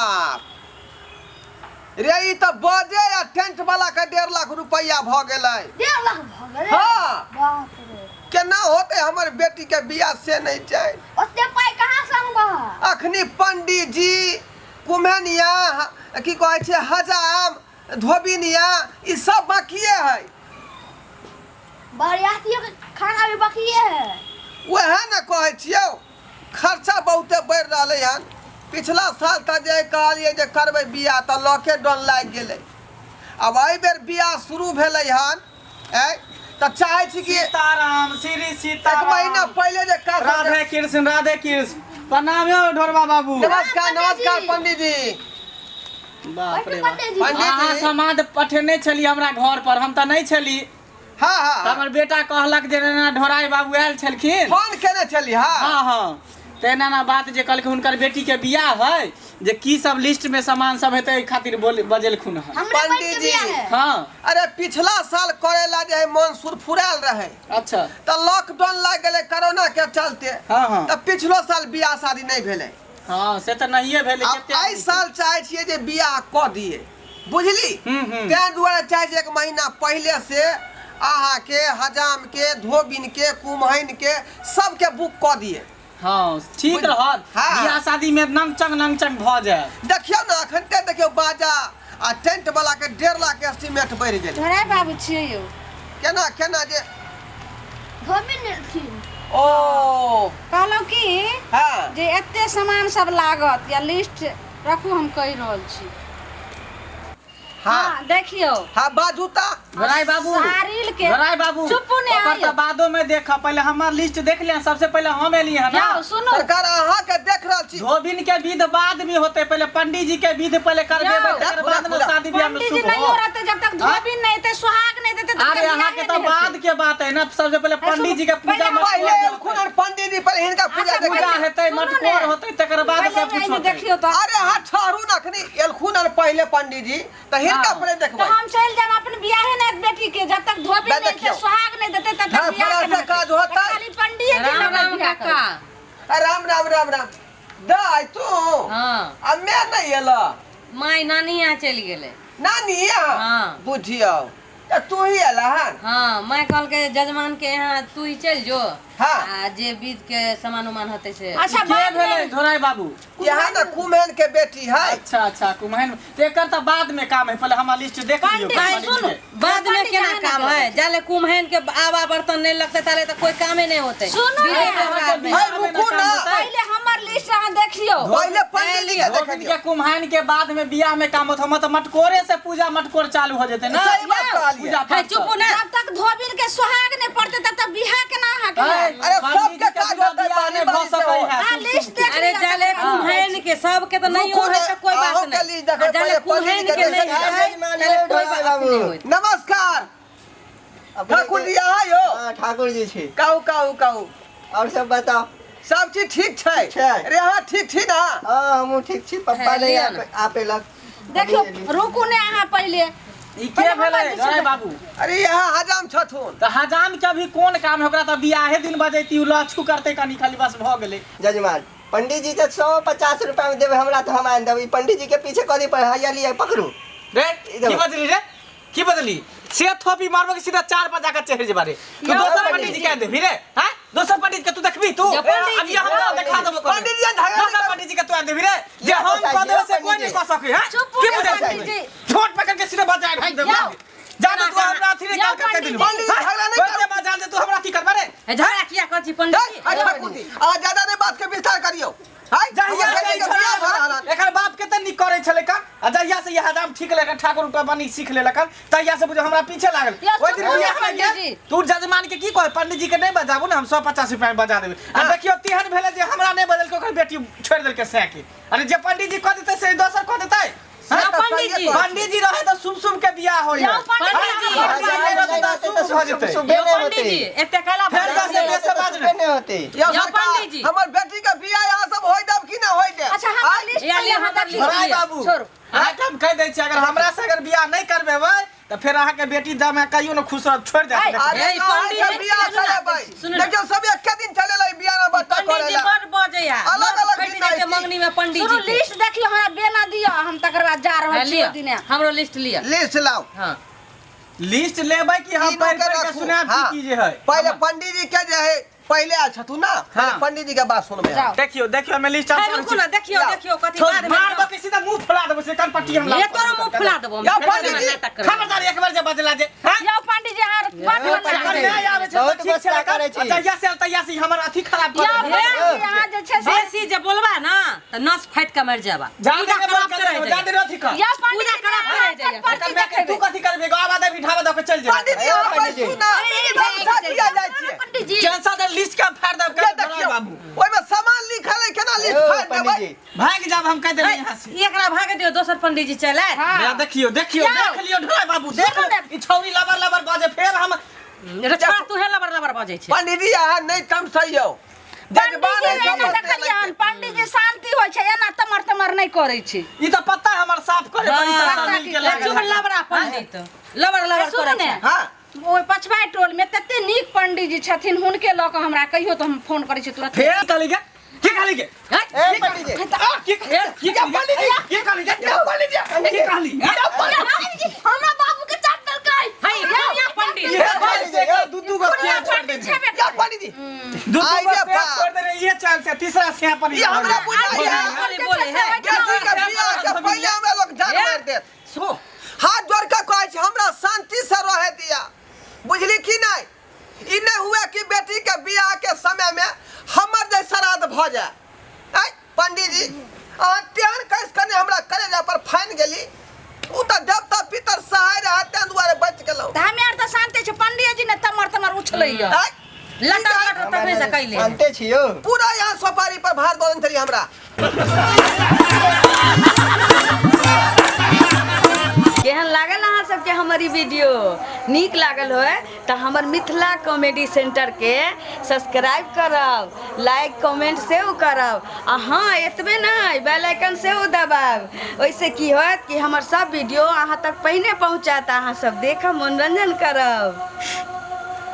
बाप रे, ई तऽ बजे आ टेंट वाला के 1.5 लाख रुपैआ भऽ गेलै। 1.5 लाख भऽ गेलै? हाँ। बाप रे! केना होतै हमर बेटी के बियाह से नहि छै। ओते पाइ कहाँ से अनबह? अखनी पंडीजी, कुम्हनिया, की कहै छै, हजाम, धोबिनिया, ई सब बाकिए है। बरियातियों के खाना भी बाकिए है। वएह ने कहै छियौ, खर्चा बहुते बढ़ि रहलै हन। पिछला साल तऽ जे कहलियै जे करबै बियाह तऽ लॉकेडाउन लागि गेलै। आब एहि बेर बियाह शुरू भेलै हन आँय, तऽ चाहै छी कि सीताराम, श्री एक सीताराम। महीना पहिले जे काज। राधे कृष्ण, राधे कृष्ण। प्रणाम यौ ढोरबा बाबू। नमस्कार, नमस्कार। पंडीजी। पंडीजी। बाप रे बाप। पंडीजी। पंडीजी। अहाँ समाद पठेने छली हमरा घर पर, हम तऽ नहि छली। हाँ हाँ। तऽ हमर बेटा कहलक जे एना ढोराई बाबू आयल छलखिन। फोन केने छली, हाँ। हाँ, तऽ एना एना बात जे कहलकै, हुनकर बेटी के बियाह है, जे की सब लिस्ट में सामान सब हेतै, एहि खातिर बोल बजेलखुन हन। हमरे बहिन के पंडीजी। बियाह है। हाँ। अरे, पिछला साल करेला जे है मन सुरफुरायल रहे। तऽ लॉकडाउन लागि गेलै कोरोना के चलते। हाँ हाँ तऽ पिछलो साल बियाह शादी नहि भेलै। हाँ, से तऽ नहिए भेलै। आब कते एहि आदमी साल चाहै छियै जे बियाह कऽ दियै, बुझली? हम्म, हम्म। ताहि दुआरे चाहै छियै एक महीना पहिले से अहाँके, हजाम के, धोबिन के, कुम्हैन के, सबके बुक कऽ दियै। हाँ, ठीक रहत। बियाह शादी में नंग चंग नंग चंग भऽ जायत। देखियौ ने, अखनते देखियौ, बाजा आ टेंट वाला के 1.5 लाख के एस्टीमेट बढ़ि गेलै। ढोराइ बाबू छियै यौ। केना केना जे धोबी नेलखिन। ओ। कहलहुँ की जे एते सामान सब लागत या लिस्ट रखू, हम कहि रहल छी। हाँ, देखियौ। हाँ, बाजू तऽ। ढोराई बाबू। सारिल के ढोराई बाबू। चुपू ने। ओकर आइयो। तऽ बादो में देख, पहिले हमर लिस्ट देख लिया। सबसे पहिले हम एलियै हन ना। यौ सुनू। सरकार, अहाँके देख रहल छी। धोबिन के विध बाद में होते, पहले पंडित जी के विध पहले करबेबै, यौ। तकर बाद ने शादी बियाह में पंडीजी शुभ नहीं हो। रहते, जब तक धोबी नहीं देते, सुहाग नहीं देते, तब अरे तक अहाँ के बियाहे तऽ नहीं बाद हेतै। के बात है ना, सबसे पहले पंडित जी के पूजा पहिले मटकोर पहिले होतै। एलखुन हन पंडीजी, पहिले हिनका पूजा अच्छा, देखियौ। पूजा हेतै, सुनू ने। मटकोर होतै, तकर बाद पहिले सब कुछ एहिमे होतै। देखियौ तऽ। अरे अहाँ ठहरू ने, अखनी एलखुन हन पहिले पंडीजी, तऽ हिनका पहिले तऽ देखबै। हम चलि जायब अपन बियाहे नहि बेटी के, जब तक धोबी बे नहीं देखियौ। देते, सुहाग नहीं देते, तब तक बियाह फलां केना से हेतै? काज होतै। तऽ खाली पंडिये जी राम लग राम बियाह काका। करबै। अरे राम राम, राम राम। दाय तू? हाँ। आ मैं नहीं एला? माय नानी यहाँ चलि गेलै। नानी यहाँ? हाँ। बुझियौ, तऽ तू ही एला हन? हाँ, माय कहलकै जजमान के यहाँ तू ही चलि जो। आ जे बीज के सामान उमान होतै से। अच्छा, के बाद में भेलै ढोराई बाबू? यहाँ ने कुम्हैन के बेटी है। अच्छा, कुम्हैन तऽ एकर तऽ बाद में काम है, पहले हमर लिस्ट देख लियौ। पंडित, पंडित जी सुनू। के। बाद में पंडित केना जाने काम ना। है? जाले कुम्हैन के आवा बर्तन नहीं लगते ताले तऽ कोई कामे नहीं होते। सुनू बीजे ने। व्यवहार में। है, रुकू ना। पहिले हमर लिस्ट अहाँ देखियौ। पहिले पंडीजी के धोबिन देखियौ। के, कुम्हैन के बाद में बियाह में काम होत, हमर तऽ मटकोरे से पूजा मटकोर चालू हो जेतै ना। सही बात कहलियै। पूजा है पाठ चुप सब। ना। जब तक धोबिन के सुहाग नहीं पड़ते, तब तक बियाह केना अहाँके है, हैत? अरे, पंडित सबके जी के काज बिना होतै, बियाह नहि बारी भऽ बारी से सकै होत। है। अहाँ शुभ लिस्ट शुभ देख अरे लिअ, जाले तकर बाद। कुम्हैन के सबके तऽ नहीं रुकू होय ने, तऽ कोई बात अहूँ के नहीं। लिस्ट देखबै, आ जाले पहिले कुम्हैन पंडीजी के के नहीं देखियौ। है ताले कोई बात नहीं होय। नमस्कार ठाकुर जी, अहाँ यौ? हाँ, ठाकुर जी छी। कहू, कहू, कहू। और सब बताओ। सब चीज ठीक छै? छै। अरे अहाँ ठीक छी ना? हाँ, हमहूँ ठीक छी। पप्पा है, नहीं लिअ ने। आपेलक। देखियौ, रुकू ने अहाँ पहिले। ई के भेलै ढोराई बाबू? अरे यहाँ हजाम छथुन। तऽ हजाम के अभी कोन काम है? ओकरा तऽ बियाहे दिन बजैती, उ लच्छू करतै कनी खाली, बस भऽ गेलै। जजमान, पंडित जी तऽ 150 रुपया में देबै हमरा तऽ हम आनि देबै। ई पंडित जी के पीछे कथी पर हैया लिअ, पकड़ू। रे, इधर। की बजली रे, की बजली? से थोपी मारबो के सीधा चार पर जाकर चढ़ जेबा रे। तू दोसर पंडित जी के देबी रे? हां, दोसर पंडित के तू देखबी तू? जो पंडित अब ये हम ना देखा देबो कर। पंडित जी, झगड़ा नहीं दोसर करू। पंडित जी के तू आ देबी रे? जे हम कह देबो से कोई नहीं कह सके है। चुप की हो बुझै पंडित छी? जी। झोट पकड़ के सीधे बजाय भाग देबो। यौ। जा दे तू हमरा अथी नहीं यौ कर के दिलू। पंडित जी, झगड़ा नहीं करू। बजा दे तू हमरा की करबा रे? हे, झगड़ा किया करै छी पंडित जी? है, ठाकुर जी, अहाँ ज्यादा नहीं बात के विस्तार करियौ। है, जहिया हमर से बेटी ई के बियाह भऽ रहल हन। एकर बाप के तऽ नीक करै छलै कन, आ जहिया से ई हजाम ठीक लेकन, ठाकुर के बनी सीख लेलकन, तहिया से बुझो हमरा पीछे लागल। यौ, ओहि दिन सुनू बियाह में पंडित गेल जी। तू जजमान के की कहे, पंडित जी के नहीं बजाबू ने, हम 150 रुपया में बजा देबै। आ देखियौ, तेहन भेलै जे हमरा नहीं बजलकै, ओकर बेटी छोड़ि देलकै सएह के। अरे, जे पंडित जी कह देतै से दोसर कह देतै? से तऽ पंडित सहिए जी। कहै छी। पंडित जी रहे तऽ शुभ शुभ के बियाह होय। यौ, पंडित जी। पंडित जी नहीं रहतै तऽ अशुभ भऽ जेतै। शुभे यौ नहीं पंडित होते। जी, एते कैला फेर बजै दस छियै? बेसे बाज शुभे नहीं होते। यौ यौ सरकार, पंडित जी। हमर बेटी के बियाह यहाँ सब होय देब कि ना होय देब? अच्छा, हमर आँय? लिस्ट या पहिले लिअ अहाँ हमर देखियौ। लिस्ट। राय बाबू, छोड़ू। अहाँके हम कहि दै छी, अगर हमरा से अगर बियाह नहि करबेबै तऽ फेर अहाँके बेटी दम कहियो ने खुश रहत, छोड़ि देत। अरे ए, अहाँ पंडित सब जी, बियाह सुनू ना, करेबै। सुनू ना। देखियौ, सब एके दिन चलेलै बियाह ना बट्टा पंडित जी करेला। बड़ बजैया। अलग अलग फटि दिन जेतै आई थी। मंगनी में पंडित सुनू, जी के। लिस्ट देखियौ, हमरा बेना दियौ। छी लिअ ओहि दिना। हमरो लिस्ट लिअ। लिस्ट लाउ। हाँ। लिस्ट लेबै कि हम तीनू पढ़ि के पढ़ि के राखू। सुनायब? हाँ। की की जे है। पहिले पंडित जी के जे है, पहिले आयल छथु ना, पहिले हाँ। पंडित जी के बात सुनबै हम। जाओ। देखियो देखियो, हमे लिस्ट हम हे, रुकू ना, देखियो लाओ। देखियो कथी छोड़, बाद में मार दो के सीधा मुंह फुला देबो से कान पट्टी हम। ये तोरो मुंह फुला देबो हम। या फेर पंडित से जी, नाटक करबै। खबरदार एक बार जे बजला जे, हाँ? यौ पंडित जी, अहाँ बात यौ बना। पंडित जी। नहीं आबै छै बहुत तऽ ठीक छै। गुस्सा करै छी। जहिया से तहिया से हमर अथी खराब यौ कर देलकै। पंडित जी, अहाँ जे छै से बेसी जे बोलबा ना तऽ नस फाटि के मरि जाबा। जा पूजा दे खराब बोल करै के जा जाइए। दे अथी कर। यौ पंडित पूजा जी, खराब अहाँ करै जाइए। पर्ची एकर माय के तू देखेबै। कथी करबे? एगो आवाज देबी, ढाबा दऽ के चलि जेबै। पंडित जी, यौ हम पंडित जी। सुना हम किया जाइ छियै? पंडित जी। कैंसल दे लिस्ट के, हम फाड़ देब। ये देखियौ, बाबू। ओहिमे सामान लिखल है, केना लिस्ट यौ फाड़ि देबै? पंडित जी। भागि जाब, हम कहि देबै यहाँ से। एकरा भाग दियौ, दोसर पंडित जी चलि आयत। हाँ। मेरा देखियो देखियो, जाओ। देख लियो ढोला बाबू, देख सुनू लो। ने। ई छौरी लबर लबर बजे, फेर हम रे छोड़ा, तूहे लबर लबर बजै छै। पंडित जी, अहाँ नहि तमसैयौ। पंडित जजमान जी है एना सब। देखलियै हन, पंडित जी शांति होइ छै, एना तमर तमर नहि करै छै। ई तऽ पत्ता हमर साफ करे पड़ी। हाँ। सब मिल के लागल। चुप लबरा पंडित, लबर लबर सुनू करै ने। छै। हाँ। ओहि पछबाइ टोल में तते नीक पंडित जी छथिन, हुनके लऽ कऽ हमरा कहियो तऽ हम फोन करै छी तुरंत। फेर कहली के की कहली के? ए पंडित जी। आ, की की कहली के? की कहली के? की कहली? हमरा बाबू के चाट देलकै। है दुनिया पंडित। इहे चांस है, दू दू गो सिया छोड़ देने। छेबे या पंडित जी, दू दू आई गो रे सिया बाप। छोड़ देने, इहे चांस है, तीसरा सिया पर। ई हमरा बुझाइया। बोले बोले है। बेटी के बियाह के पहिले हमरा लोग जान मारि देत। सो हाथ जोड़ के कहै छी, हमरा शांति से रहे दिया, बुझली कि नहीं? ई नहीं हुए कि बेटी के बियाह के समय में हमर जे श्राद्ध भऽ जाए। आय पंडित जी, अहाँ तेहन कस कने हमरा करेजा पर फानि गेली। ओ तऽ देवता पितर सहाय रहै, ताहि दुआरे बचि गेलहुँ। तऽ हमे आर तऽ शान्ते छी, पंडित जी ने तमर तमर उछलैया। आय लटर लटर तखने से कैले। शान्ते छी यौ। पूरा यहाँ सोपारी पर भार दऽ देने छलियै हमरा। केहन लागल अहाँ सबके हमर ई वीडियो? नीक लागल होय तऽ हमर मिथिला कॉमेडी सेंटरके सब्सक्राइब करब, लाइक कमेंट सेहो करब आ हँ, एतबे नहि, बेल आइकन सेहो दबायब। ओहिसँ की होयत कि हमर सब वीडियो अहाँ तक पहिने पहुँचत, अहाँ सब देखब, मनोरंजन करब।